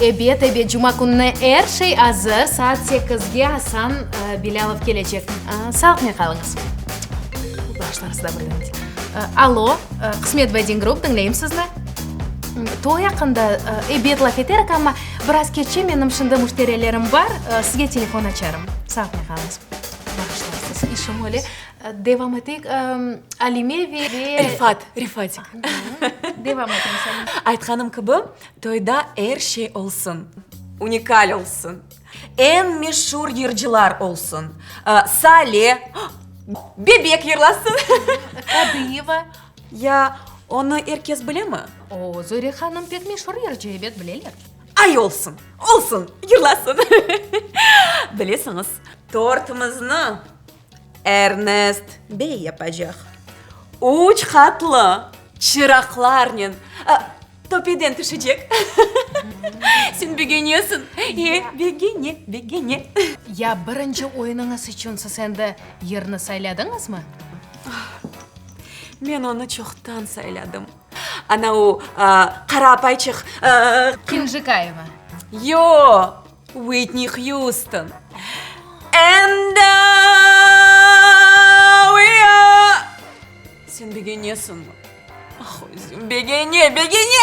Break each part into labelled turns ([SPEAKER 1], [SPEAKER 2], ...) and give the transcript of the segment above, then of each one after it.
[SPEAKER 1] Ebet, ebet, cuma kününe er şey azır, saat sekizge Asan Bilâlov kelecek. Sağlıqnen qalıñız. Başlarıñız da birden. Allo, Qısmet Wedding Group, diñleyim sizni. Toy aqqında, ebet, laf eterik, amma biraz keççe menim şimdi müşterilerim bar, sizge telefon açarım. Sağlıqnen qalıñız. Bağışlarsız, işim öyle. Devam eteyik, Alime ve.
[SPEAKER 2] Refat, Refatik.
[SPEAKER 1] Devam etiñiz, Alime.
[SPEAKER 2] Aytqanım kibi, Toyda er şey olsun, unikal olsun, eñ meşur yırcılar olsun, Sale, Bebek yırlasın.
[SPEAKER 1] Kadıyeva.
[SPEAKER 2] Ya onı er kes bilemi?
[SPEAKER 1] O, Zöre hanım pek meşur yırcı, ebet, bileler.
[SPEAKER 2] Ay, olsun, olsun, yırlasın. Bilesiñiz, tortımıznı Ernest bey yapacaq. Üç qatlı, çıraqlarnen. Töpeden tüşecek. Sen begenesiñ, e, begene, begene.
[SPEAKER 1] Ya birinci oyunıñız içün siz endi yırnı sayladıñızmı?
[SPEAKER 2] Men onı çoqtan sayladım. Ana o, qara apayçıq.
[SPEAKER 1] Kenjikayeva.
[SPEAKER 2] Yoq, Uitni Hjuston. And I, we are. Sen begenesiñmi? Ah, özüm begene, begene!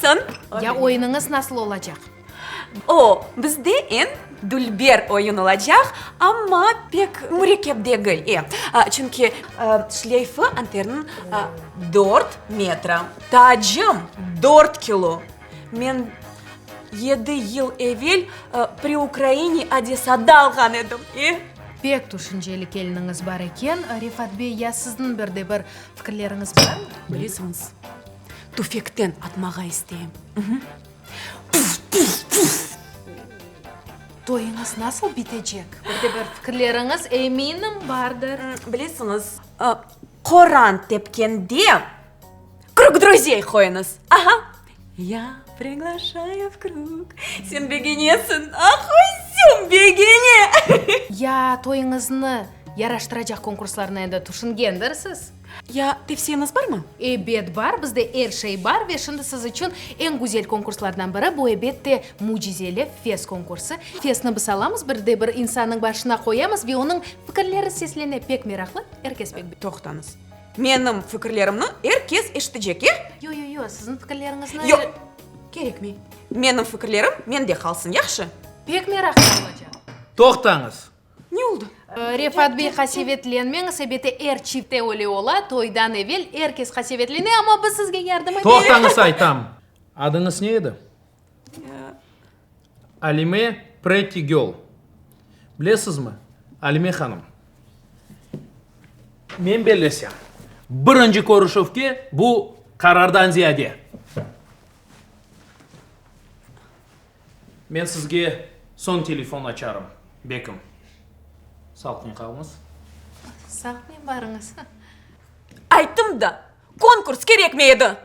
[SPEAKER 2] Soñ?
[SPEAKER 1] Ya oyunıñız nasıl olacaq?
[SPEAKER 2] O, bizde eñ dülber oyun olacaq, amma pek mürekkep degil, e. Çünki şleyfi anterniñ dört metre, tacım dört kilo. Men yedi yıl evel Pri Ukraini Odesada alğan edim, e.
[SPEAKER 1] Pek tüşünceli keliniñiz bar eken, Refat bey, ya sizniñ bir de bir fikirleriñiz barmı?
[SPEAKER 2] Bilesiñiz, tüfekten atmağa isteyim. Puf, puf, puf!
[SPEAKER 1] Toyuñız nasıl bitecek? Bir de bir fikirleriñiz, eminim, bardır.
[SPEAKER 2] Bilesiñiz, qoran tepkende Krug druzey qoyuñız. Aha! Ya priglaşayu v krug. Sen begenesiñ, ah, özüm begene!
[SPEAKER 1] Ya toyuñıznı yaraştıracaq konkurslarnı endi tüşüngendirsiz?
[SPEAKER 2] Ya tevsiyeñiz barmı?
[SPEAKER 1] Ebet bar, bizde er şey bar ve şimdi siz içün eñ güzel konkurslardan biri, bu ebette mücizeli fes konkursı. Fesni biz alamız, bir de bir insannıñ başına qoyamız ve onıñ fikirleri seslene, pek meraqlı, er kes pek.
[SPEAKER 2] Toqtañız. Menim fikirlerimni er kes eşitecek, e?
[SPEAKER 1] Yo, yo, yo, siziñ fikirleriñizni.
[SPEAKER 2] Yoq, kerekmey. Menim fikirlerim mende qalsın, yahşı?
[SPEAKER 1] Pek meraqlı olacaq.
[SPEAKER 3] Toqtañız!
[SPEAKER 2] Ne oldı?
[SPEAKER 1] Refat bey, qasevetlenmeñiz, elbette, er çiftte öyle ola, toydan evel er kes qasevetlene, amma biz sizge yardım eteyik.
[SPEAKER 3] Toqtañız, aytam! Adıñız ne edi? Alime Pretty Girl. Bilesizmi, Alime hanım, men bellesem, birinci körüşüvge bu qarardan ziyade. Men sizge soñ telefon açarım, bekim. Sağlıqnen qalıñız.
[SPEAKER 1] Sağlıqnen barıñız.
[SPEAKER 2] Ayttım da, konkurs kerekmey edi.